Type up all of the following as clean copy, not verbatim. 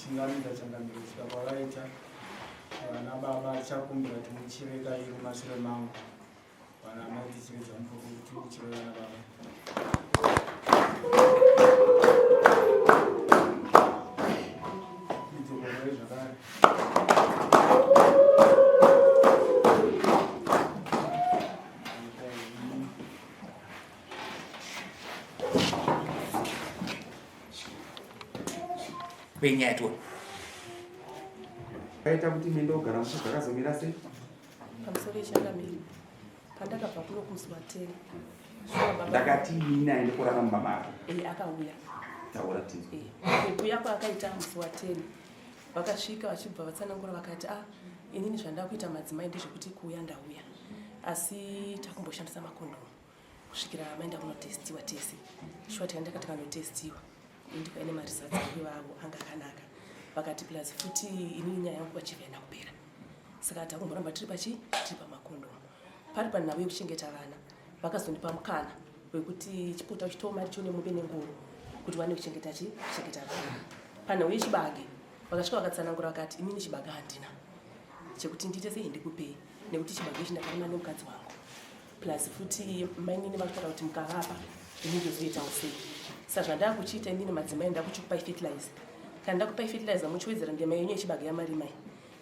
Chingamidza changamire kusvika kwavaita vana baba tichakumbira kuti muchive kairi mumashure mangu vana amai tichiridza mupoko kuti uchive vana baba. Midzokorore zvakare. Penyaya tione. Kaita kuti mende ogara mushe zvakazomira sei? Pamusoro yechangamire pandakabva kuno kumusi wa 10 shuwa baba Ndakati inini aende kurara mumba mako. eh, akauya Taura tinzwe. Eh, kuuya kwaakaita musi wa 10 vakasvika vachibva vatsanangura vakati ah inini zvandakuita madzimai ndezvekuti kuuya ndauya asi takumboshandisa makondomu kusvikira maenda kunotestiwa tese shuwa tikaenda tikanotestiwa ndikaine maresults ivavo anga akanaka vakati plus futi inini nyaya yangu kwachivi haina kupera saka takumboramba tiri pachi tiri pamakondomu pari panhau yekuchengeta vana vakazondipa mukana wekuti chipota uchitowo mari chione muve nengoro kuti wane kuchengeta chi kuchengeta vana panhau yechibage vakasvika vakatsanangura vakati inini chibage handina chekuti ndiite sei ndikupei nekuti chibage ichi ndakarima nemukadzi wangu plus futi mainini vakutaura kuti mukavapa ini ndozoitawo sei sa zvandakuchiita inini madzimai ndakuchikupai fertilizer kana ndakupai fertilizer muchiwedzera ndema yenyu yechibage yamarimai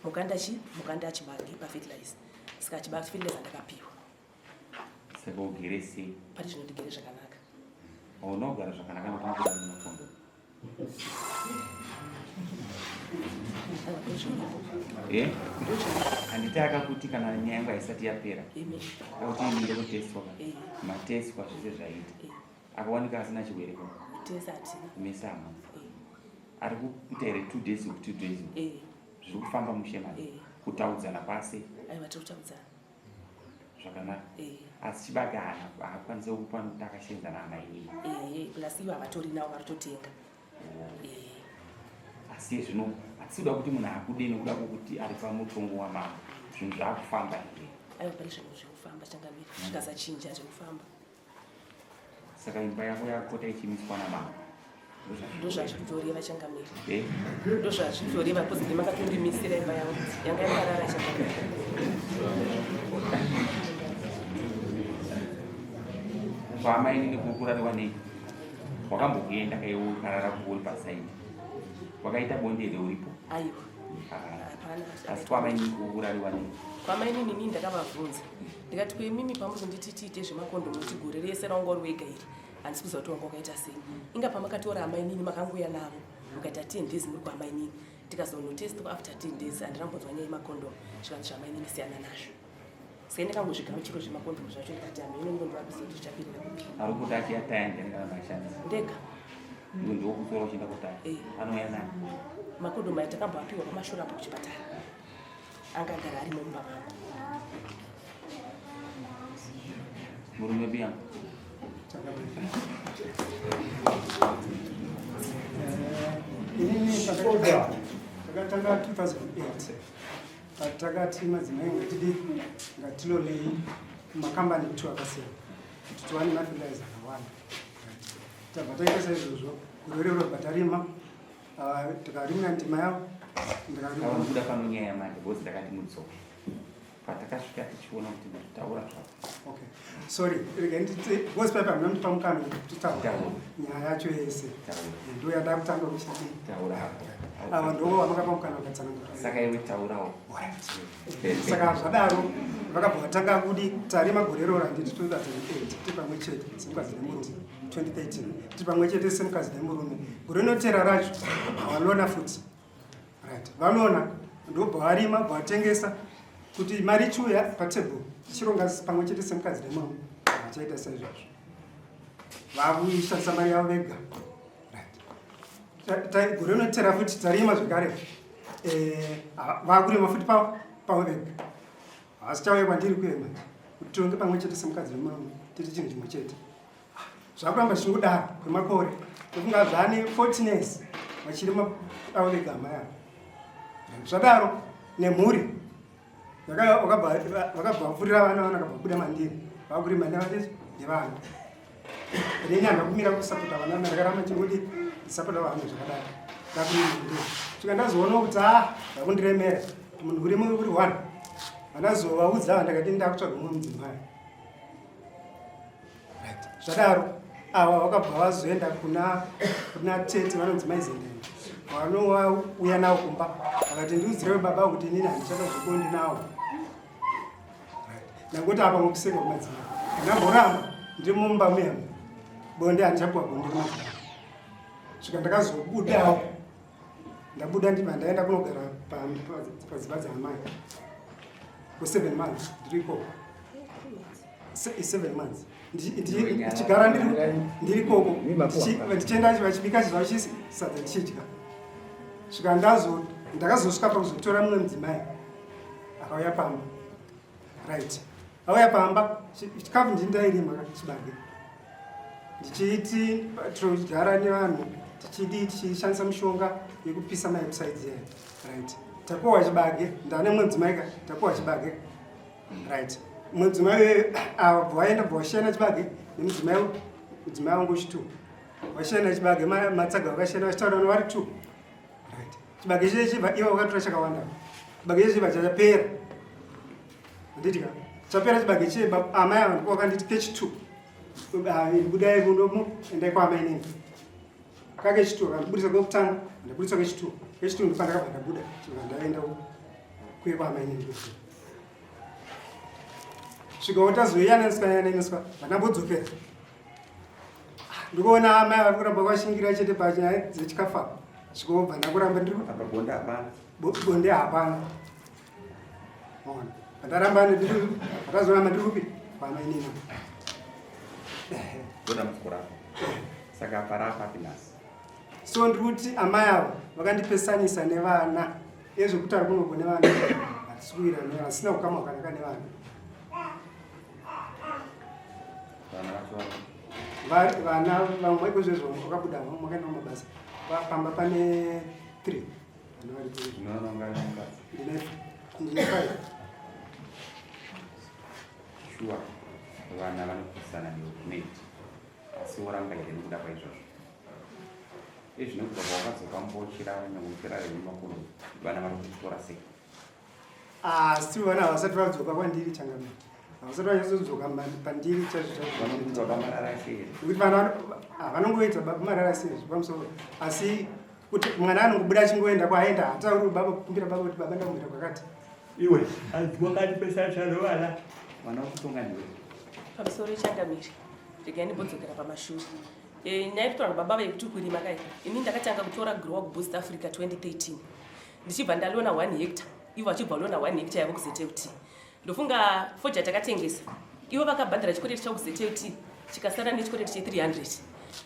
mukanda chi mukanda chibage pafertilizer saka chibage fertilizer ndakapiwa Saka ugere sei? Pari zvino ndigere zvakanaka. Unogara zvakanaka nokuti makondo. Eh? Handiti akakuti kana nyaya yangu haisati yapera. Akuti ini ndokutestwa. Eh. Matestwa zvese zvaita. Eh. Akawanika asina chirwere ko. Tese hatina. Mese hamuna. Ari kuita here 2 days or 2 days? Zviri kufamba mushe manje. Kutaudzana kwase. Aiwa tiri kutaudzana. Zvakanaka. Asi chibage haana haakwanise kupa nokuti akashenza naamainini. Eh, plus ivo havatori nawo vari kutotenga. Asi zvino hatisi kuda kuti munhu akude nekuda kwokuti ari pamutongo wamambo. Zvinhu zvaakufamba here? Aiwa pari zvinhu zviri kufamba changamire. Zvikasachinja zviri kufamba. Saka imba yako yakupota ichimiswa namambo. Ndozvazvitoreva changamire. Eh? Ndozvazvitoreva because ndima makatondimisira imba yangu yanga yakarara changamire. Kwamainini kukurariwa nei? Wakambokuenda kaiwe ukarara kuuri pasaidi. Wakaita bonde here uripo? Aiwa. Asi kwamainini kukurariwa nei? Kwamainini inini ndakavabvunza. Ndikati kwemimi pamuri kunditi tiite zvemakondomu kuti gore rese raunga uri wega iri handisi kuziva kuti wanga wakaita sei inga pamakatora amainini makangouya navo mukaita 10 days muri kwaamainini tikazonotestwa after 10 days handina kumbonzwa nyaya yemakondomu zvikanzi zvamainini siyana nazvo sei ndakangozvigamuchiro zvemakondomu zvacho ndikati hameno ndondovakuziva kuti zvichapirira kupi ari kuti achiyataya ndiani kana mashandisa ndega iwe ndiwo kutora uchienda kutaya eh. anouya nani makondomu aya takamboapiwa pamashure apo kuchipatara anga agara arimo mumba mangu murume biyangu inini takatanga 2008 patakati madzimai ngatidi ngatilolei kumakambani etu akasiyana kuti tiwane mafertilizer akawanda tabva taita saizvozvo gore rero bva tarima Ah, tikarimira ndima yavo ndikakuda pano nyaya manje because ndakati mudzoke patakasvika tichiona kuti taura zvako okay sorry rega nditi because paipa hamuna kundipa mukana wekuti titaura nyaya yacho yese ndo yandava kutanga kuchiti taura hako ava ndo vamakapa mukana vakatsanangura saka iwe taurawo saka zvadaro vakabva vatanga kudi tarima gore roro handiti 2008 tiri pamwe chete semukadzi nemurume 2013 tiri pamwe chete semukadzi nemurume gore rinotera racho vanoona futi right vanoona ndobva varima bva vatengesa kuti mari ichiuya patable tichironga pamwe chete semukadzi nemurume vachaita saizvozvo vakuishandisa mari yavo vega right gore rinotera futi tarima zvekare eh, vakurima futi pavo vega Asi chauya kwandiri kuye manje kuti tironge pamwe chete semukadzi nemurume tiite chinhu chimwe chete. Zvakuramba zvichingodaro kwemakore ndofunga zvane 14 years vachiri avo vega amai avo. Zvadaro nemhuri vakabva vapfurira vana vana vakabva kubuda mandiri vakurima nevana. Ini handina kumira kusapota vana ndakaramba ndichingodi ndisapota vana zvakadaro. Ndakuinda. Svika ndazoona kuti ah zvakundiremera. Munhu uri uri one. Vandazovaudza ndakati ndakutsvaga mumwe mudzimai. Right. Zvadaro ava vakabva vazoenda kuna kuna tete vanonzi mai Zendeni. Vanouya nawo kumba vakati ndiudzirewe baba kuti inini handichada zvekundi nawo. Right. Ndangoti apa ngokuseka kumadzimai. Ndamboramba ndiri mumba muya. Bonde handichapuwa bonde kumadzimai. Svika ndakazobudawo ndabuda ndibva ndaenda kunogara padzimba dzaamai for seven months ndiri ikoko seven months ndichigara ndiri ikoko ndichienda vachibika chizvavo chisi sadza ndichidya svika ndazo ndakazosvika pakuzotora mumwe mudzimai akauya pamba right auya pamba chikafu ndini ndairima chibage ndichiti tinogara nevanhu tichidii tichishandisa mishonga yekupisa maepsides yayo right tapuwa chibage ndane mudzimai ka tapuwa chibage right mudzimai ava bva waenda bva washiyana chibage nemudzimai mudzimai wangu chitu washiyana chibage matsaga vakashiyana vachitaura vari two right chibage chiye chibva ivo vakatora chakawanda chibage chiye chibva chachapera handiti ka chapera chibage chiye amai ava ndipo vakanditi kechitu budai munomu endai kwaamai nini kakechitu vakandibudisa kwekutanga ndabudiswa kechitu kechitu ndipo ndakabva ndabuda chibva ndaenda kuye kwaamai nini svika wotazoyananiswa yananiswa vandambodzokera ndikuona amai vari kuramba kwashingira chete panyaya dzechikafu apa zvikobva ndakuramba ndiri apa bonde hapana bonde hapana ona pandaramba ndiri patazoramba ndiri kupi kwamainini ndodambudziko rako saka apa raapapi nhasi so ndiri kuti amai avo vakandipesanisa nevana ezvekutaura kunoko nevana hatisi kuwirirana vasina ukama hwakanaka nevana vana vamwe ikozvezvo vakabuda vamwe vakaenda kumabasa pamba pane three vana vari ndine five shuwa vana vanopikisana nehukumeti asi woramba here nekuda kwaizvozvo izvino kubva pawakadzoka mbochirara nyangwe uchirara nemakuru vana vari kutora sei asi ah, vana havasati vadzoka kwandiri changamire havasati vanyatsozoka pandiri chaizvochaizvokuti vana ah, vanongoita baba marara sei zvepamusoro asi kuti mwana anongobuda achingoenda kwaaenda hatauri baba kukumbira baba kuti baba ndakumbira kwakati iwe wakandipesana vana wakutonga ndiwe pamusoro changamire regai ndimbodzokera pamashure eh, nyaya yekutora baba vekuti kurima kai ini ndakatanga kutora growa kuboost africa 2013 ndichibva ndalona one hectare ivo vachibva lona one hectare yavo kuztut ndofunga foja takatengesa ivo vakabhadhara chikwereti chavo kuztut chikasara nechikwereti che300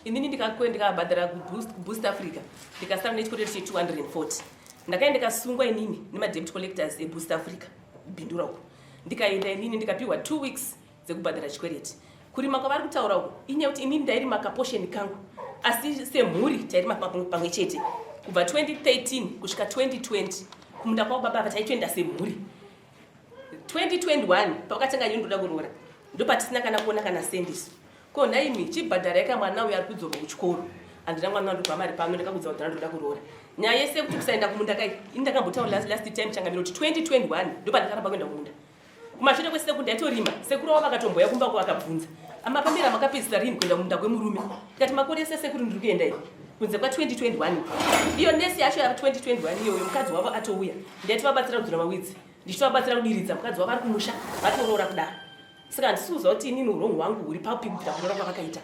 inini ndikabhadhara kuboost africa ndikasara nechikwereti che240 ndakaenda ndikasungwa inini nemadebt collectors eboost africa kubhindura uko ndikaenda inini ndikapiwa two weeks dzekubhadhara chikwereti kurima kwavari kutaura uku inyaya kuti inini ndairima kaposheni kangu asi semhuri tairima pamwe chete kubva 2013 kusvika 2020 kumunda kwavo baba ava taitoenda semhuri 2021 pavakatanga ini ndoda kuroora ndopatisina kana kuona kana sendiso ko nhaimi chibhadharai ka mwana uyo ari kudzoka kuchikoro handina mwana wandobva mari pano ndakakudza kuti ndandoda kuroora nyaya yese yekuti kusaenda kumunda kai ini ndakambotaura last time changamiro kuti 2021 ndopandakaramba kuenda kumunda kumashure kwesekuru ndaitorima sekuru wavo vakatomboya kumba ko vakabvunza amapambira makapedzisa rini kuenda kumunda kwemurume ndikati makore ese sekuru ndiri kuenda ini kunze kwa2021 iyo nesi yacho ya 2021 iyoyo mukadzi wavo atouya ndaitovabatsira kudzura mawidzi ndichitovabatsira kudiridza mukadzi wavo ari kumusha vatoroora kudaro saka handisi kuziva kuti inini urongo hwangu huri papi kubvira kuroora kwavakaita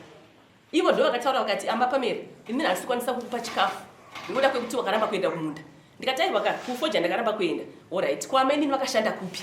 Ivo ndivo vakataura vakati amba Pamela, inini handisi kukwanisa kukupa chikafu nekuda kwekuti wakaramba kuenda kumunda. Ndikati aiwa ka kufoja ndakaramba kuenda. Alright, ko amai nini vakashanda kupi?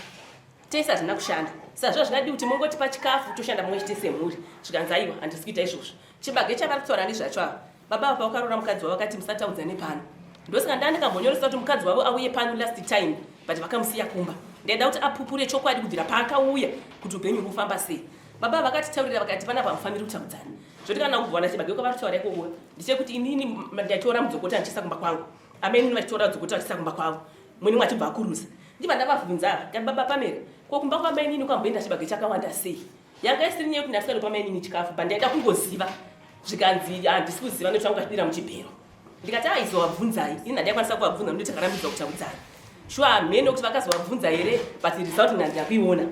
Tese hatina kushanda. Saka zviva zvingadii kuti mongotipa chikafu toshanda pamwe chete semhuri. Zvikanzi aiwa handisi kuita izvozvo. Chibage chavari kutaura nezvacho ava. Baba ava pavakaroora mukadzi wavo vakati musataudzane pano. Ndosaka ndaa ndikambonyoresa kuti mukadzi wavo auye pano last time but vakamusiya kumba. Ndaida kuti apupure chokwadi kubvira paakauya kuti upenyu huri kufamba sei. Baba vakatitaurira vakati panapa hamufaniri kutaudzana zvoti kana kubvana chibage kwavari kutaura ikoko ndechekuti inini ndaitora mudzokota ndichiisa kumba kwangu amai vachitora dzokota vachiisa kumba kwavo mwene mwachibva akuruza ndibva ndavabvunza ava ndati baba pamera ko kumba kwamainini kwamboenda chibage chakawanda sei yanga isiri nyaya yekuti ndasika ndopa mainini chikafu but ndaida kungoziva zvikanzi handisi kuziva nekuti vanga vachidira muchibhero. Ndikati aizovabvunzai ini handaikwanisa kuvabvunza nokuti takarambidzwa kutaudzana. Shuwa hameno kuti vakazovabvunza here but result ndandina kuiona.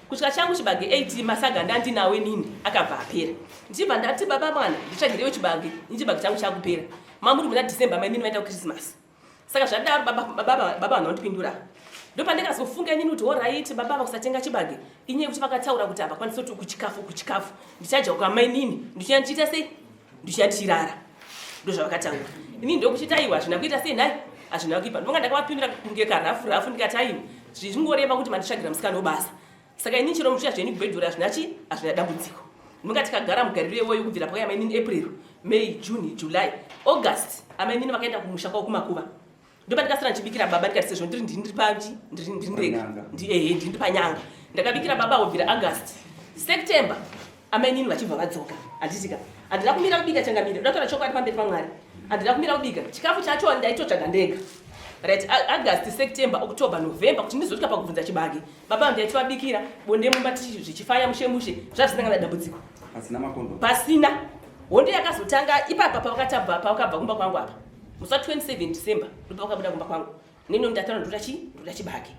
Kusvika changu chibage 8 masaga ndandinawo inini akabva apera. Ndichibva ndati baba mwana nditsvagirewo chibage ini chibage changu chakupera. Mamuri muna December mainini vaenda kuChristmas. Saka zvadaro baba baba baba vanhu vanotipindura. Ndopandakazofunga inini kuti horaiti baba ava kusatenga chibage inyaya yekuti vakataura kuti havakwanisi kuti kuchikafu kuchikafu ndichadya kwamainini ndichiya ndichiita sei ndichiya ndichirara ndozvavakataura inini ndokuchiti aiwa hazvina kuita sei nhai hazvina kuipa ndonga ndakavapindura kunge karafu rafu ndikati aiwa zvingoreva kuti manditsvagira musikana webasa saka inini chero muchiya zvenyu kubhedhura hazvina chi hazvina dambudziko ndonga tikagara mugariro iwoyo kubvira pakauya mainini april may june july august amainini vakaenda kumusha kwavo kumakuva ndopandikasara ndichibikira baba ndikati sezvo ndiri ndiri ndiri pachi ndiri ndiri ndega ehe ndiri panyanga ndakabikira baba kubvira august september amainini vachibva vadzoka handitika handina kumira kubika changamire ndotaura chokwadi pamberi pamwari handina kumira kubika chikafu chacho ndaitotsvaga ndega right august september october november kuti ndizosvika pakubvunza chibage baba ndaitovabikira bonde mumba zvichifaya mushe mushe zvazvisina kana dambudziko pasina makondo pasina hondo yakazotanga ipapa pavakatabva pavakabva kumba kwangu apa musi wa 27 december ndopavakabuda kumba kwangu neno ndataura ndoda chi ndoda chibage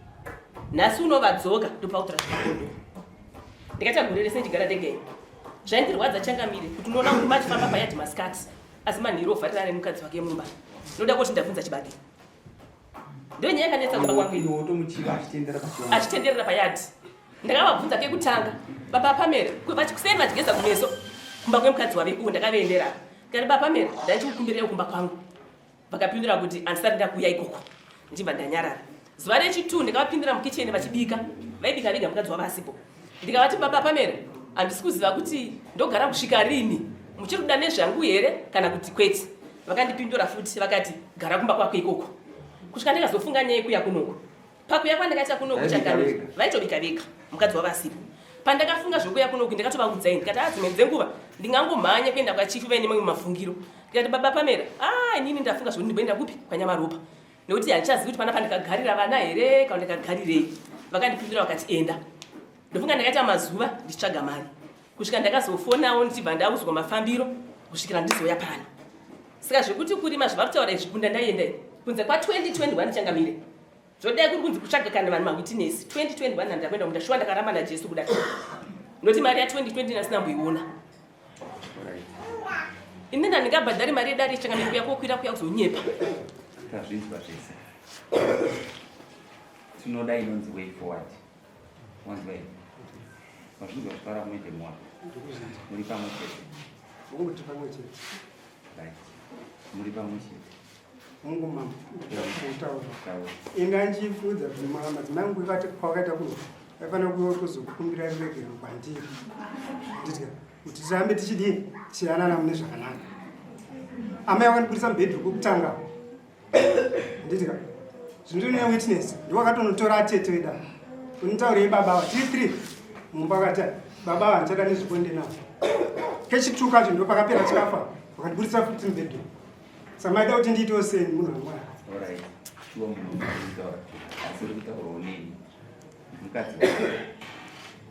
nhasi unovadzoka ndopakutora zvimakondo ndikaita gore rese ndichigara ndega ini zvaindirwadza changamire kuti unoona murume achifamba payadhi masikati asi manheru ovharirana nemukadzi wake mumba noda kuti ndabvunza chibage ndiyo nyaya yakanetsa kumba kwangu ini wotomuchiva achitenderera pachivanze. Achitenderera payadhi ndakavabvunza kekutanga baba pamera kuseni vachigeza kumeso kumba kwemukadzi wave uwo ndakavaendera ndikati baba pamera ndaichikukumbireyo kumba kwangu vakapindura kuti handisati ndakuuya ikoko ndibva ndanyarara zuva rechitu ndakavapindura mukicheni vachibika vaibika vega mukadzi wavo asipo ndikavati baba pamera handisi kuziva kuti ndogara kusvika rini muchiri kuda nezvangu here kana kuti kwete vakandipindura futi vakati gara kumba kwako ikoko kusvika ndikazofunga nyaya yekuya kunoku pakuya kwandakaita kunoku changamire vaitobika vega mukadzi wavo asipo pandakafunga zvekuya kunoku ndakatovaudza ndikati a ah, dzimwe dzenguva ndingangomhanya kuenda kwachifu vaine mamwe mafungiro ndikati baba pamera a ah, inini ndafunga zvekuti ndimboenda kupi kwanyamaropa nekuti handichazivi kuti panapa ndikagarira vana here kana ndikagarirei vakandipindura vakati enda ndofunga ndakaita mazuva ndichitsvaga mari kusvika ndakazofonawo ndichibva ndaudzwa mafambiro kusvikira ndizouya pano saka zvekuti kurima zvavari kutaura izvi kunda ndaienda ini kunze kwa 2021 changamire zvodai kuri kunzi kutsvaga kana vanhu mawitness 2021 handina kuenda kumunda shuwa ndakaramba najesu kudai noti mari ya 2020 asina mboiona ini ndandingabhadhari mari yedare changamire kuya kokwira kuya kuzonyepa tazvinzwa zvese tinoda inonzi way forward wanzwa here wazvinzwa zvitaura kumedhemu wako muri pamwe chete muri pamwe chete right muri pamwe chete mungu mama kutaura inga ndichipfuudza kuti madzimai angu kwakaita kuno aifanira kuzokumbira ruregero kwandiri nditya kuti tirambe tichidii tichiyanana mune zvakanaka amai vakandibudisa mubhedhu kwekutanga handiti ka zvindiri newitness ndiwakatonotora atete weda unitaurei baba ava tiri three mumba akati baba ava ndichada nezvibonde navo kechitu kacho ndo pakapera chikafa vakandiburitsa futi mubhedhu saka maida kuti ndiitewo sei munhu wamwari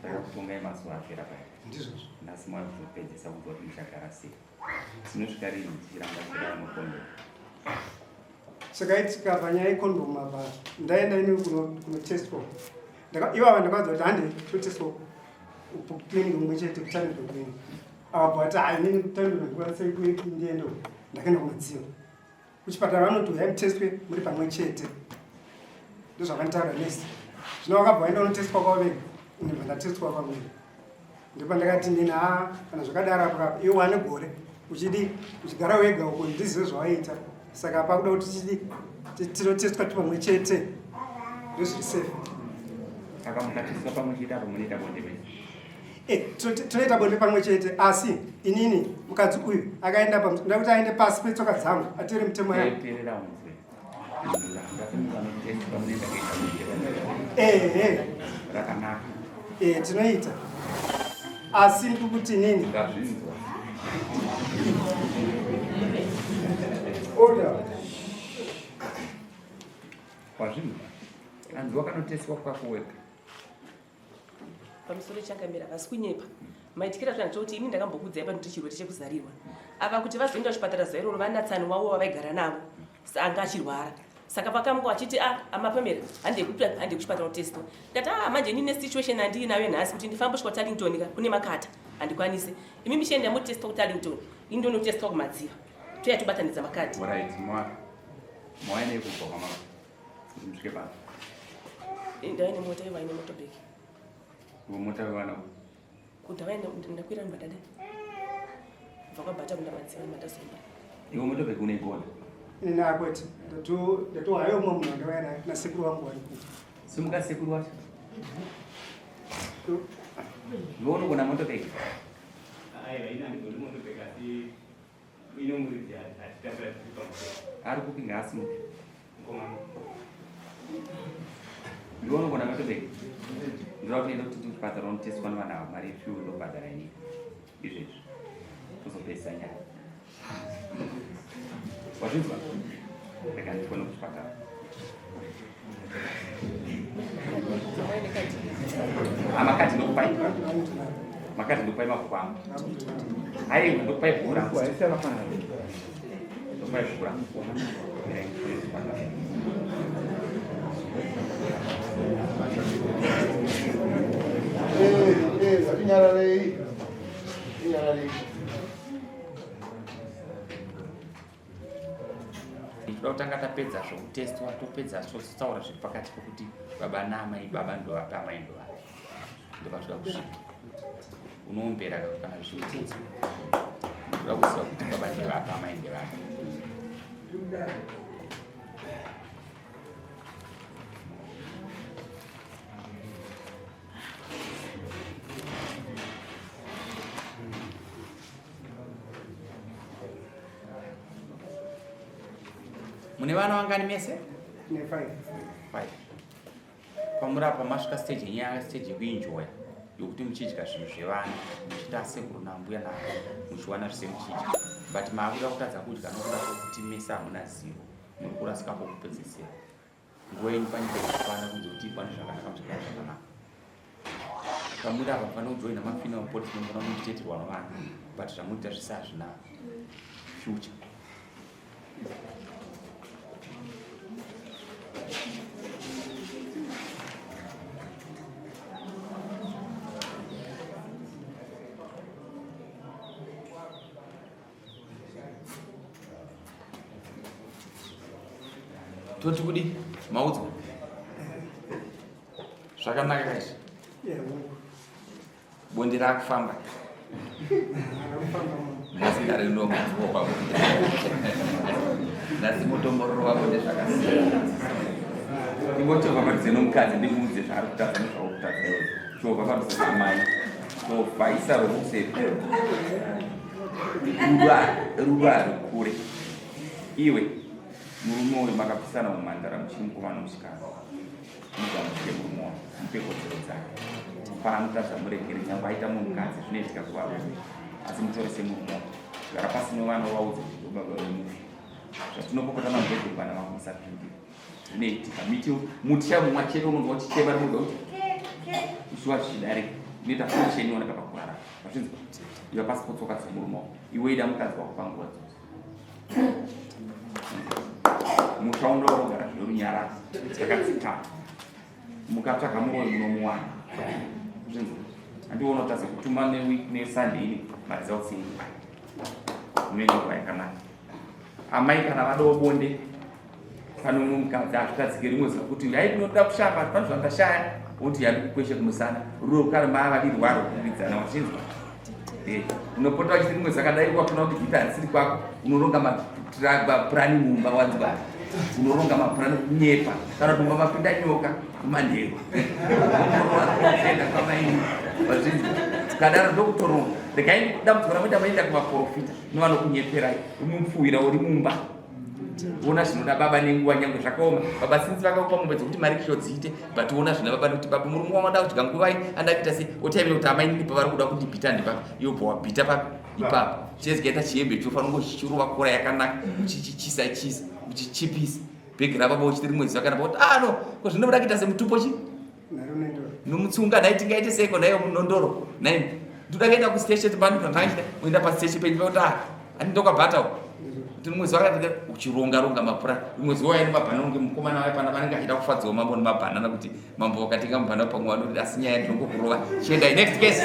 takakutongai mazuva apera paya ndizvozvo nhasi mava kuzopedzisa kubva kuti muchagara sei tinosvika rini tichiramba tichidara makondomu chakaitika panyaya yekondomu apa ndaenda ini kunotestwa ivava ndakavadza kuti hande totestwa kuclinic mumwe chete kutalent clinic ava bvati hai inini kutalent ndikwanisa ndiende ndakaenda kumadziyo kuchipatara vanoti uyai mutestwe muri pamwe chete ndozvavanditaura nesi zvino vakabva vaenda unotestwa kwavo vega ndibva ndatestwa kwangu ndopandakati nini ha kana zvakadaro apo kapo iwe wane gore uchidi uchigara wega uko ndizive zvawaiita saka pakuda kuti tichidi tinotestwa tipamwe chete ndozviri safe saka mukatestwa pamwe chete apo munoita bonde mese Eh, tinoita bonde pamwe chete asi inini mukadzi uyu akaenda ndakuti aende pasi petsoka dzangu atere mutemo yangu ehe rakanaka eh, tinoita asi ndikuti inini order wazvinzwa anzi wakanoteswa kwako wega pamusoro changamira havasi kunyepa Maityira zvangu chekuti ini ndakambokuudzai pano kuti chirwere chekuzarirwa. Ava kuti vazoenda kuchipatara zuva iroro vanatsani wavo vavaigara navo anga achirwara. Saka vakamuka vachiti a ah, amapamera hande kupi hande kuchipatara kutestwa. Ndati ah manje ini nesituation andiinayo nhasi kuti ndifambe kusvika kuTarlington ka kune makata handikwanise. Imi michienda motestwa kuTarlington ini ndonotestwa kuMadziva. Toya tobatanidza makadhi. Alright, mwa mwa ine kubva kwamama. Kuti musvike pano. Ndaiva nemota ivo vaine motobheki. Mota vana Kudhava ndakwira mbadada. Kubva kwabhata kunda madziva mandazomba. Iwe motobheki unoigona? Ini nakwete ndatohayo umwe munhu andauya naye nasekuru vangu vari kuita. Simuka sekuru wacho. Iwe unogona motobheki? Aiwa ini handigoni motobheki asi inomuridzi hatitambira tiri pamusoro. Ari kupi ngaasimuke. Mukomana. Iwe unogona motobheki? Ndoda kuti enda kuti kuchipatara unotestwa nevana ava mari yefuel ndobhadhara ini izvezvi. Tozopedzisa nyaya. Wazvinzwa? Rega ndifone kuchipatara. Amakadhi ndokupai. Makadhi ndokupai mabhuku angu. Aiwa ndokupai bhuku rangu. Ndokupai bhuku rangu. Mirai ndifone kuchipatara. Eh, eh, ngatinyararei. Tinyararei. Toda kutanga tapedza zvokutestwa topedza totaura zviri pakati pokuti baba naamai baba ndovapi amai ndovapi ndopatoda kusvika unoombera kana zvichikutenzi toda kuziva kuti baba ndevapi amai ndevapi Mune vana vangani mese? Ne 5. 5. Pamuri apa masvika stage yenyaya stage yekuenjoya yokuti muchidya zvinhu zvevana muchiita sekuru nambuya navo muchiwana zvise muchidya but maakuda kutadza kudya nokuda kwokuti mese hamuna zivo muri kurasika kwokupedzesera nguva yenyu panyika ichikwana kunze kuti ikwane zvakanaka muchigara zvakanaka pamuri apa pano kujoina mafuneral policy munogona muchiteterwa nevana but zvamunoita zvese hazvina future Toti kudi maudzwa zvakanaka kaizvi bonde rakufamba nhasi ndarinomudzwa pabonde nhasi mutombororo wabonde zvakasiyana ingotobva padhuze nomukadzi ndimuudze zvaari kutadza nezvauri kutadza iwe tobva padhuze namai tobva isa rokuseri rudo harukure iwe Murume uyu makabvisana umhandara muchiri mukomana nomusikana. Mugamuchire murume wako, mupe kodzero dzake. Paanotadza muregere nyangwe aita munhukadzi zvinoitika kuvarume. Asi mutore semurume wako. Gara pasi nevana uvaudze kuti ndobaba vemufi. Zvatinopopota mabhebheri vana vangu musapindira. Zvinoitika. Miti muti chaiwo mumwe chete unonzwa uchichema rimwe kuti uchiwa zvichidarika. Inoita function ioneka pakurara. Vazvinzwa? Iva pasi potsoka dzemurume wako. Iwe ida mukadzi wako panguva dzose. Musha unoda unogara zvine runyararo takadzikama. Mukatsvaga muroyi munomuwana. Zvinzwa? Handiona kutadza kutuma neweek neSunday ini maresults enyu. Munoenda nguva yakanaka. Amai kana vadawo bonde pane umwe mukadzi hazvitadzike rimwe zuva kuti hai ndinoda kushamba pane zvandashaya woti yandikukweshe kumusana rudo kana maavadiri waro kukwikwidzana wachinzwa eh, unopota uchiti rimwe zvakadai kwakuna kuti gita harisiri kwako unoronga mapurani mumba wanzwa unoronga mapurani kunyepa kana kuti mumba mapinda nyoka kumanheru enda kwamaini wazvinzwa kadaro ndokutoronga regai dambudziko ramoita maenda kuvaprofita nevanokunyeperai umupfuwira uri mumba ona zvinoda baba nenguva nyangwe zvakaoma baba sinzi vakakupa mombe dzekuti mari kisho dziite but ona zvina baba nekuti baba murume wangu ada kudya nguvai anda kuita sei otaimira kuti amainini pavari kuda kundibhita ndipapa iwo bva wabhita papi ipapo chezikaita chihembe chofanira kunge chichirova kora yakanaka uchichichisa chisa uchichipisa bhegi rababa uchiti rimwe zuva kana pakuti ah no ko zvinoda kuita semutupo chi nomutsunga nhai tingaite seiko nhaiyo munondoro nhai. Ndoda kuenda kustation pano panhangina uenda pastation penyu pakuti ah ani ndokabhata uko. Kuti rimwe zuva akati uchironga ronga mapura rimwe zuva waenda mabhanana kunge mukomana waye pana vanenge achida kufadzawo mambo nemabhanana kuti mambo wakatenga mubhanana pamwe vanoti asi nyaya ndinongokurova. Chiendai next case.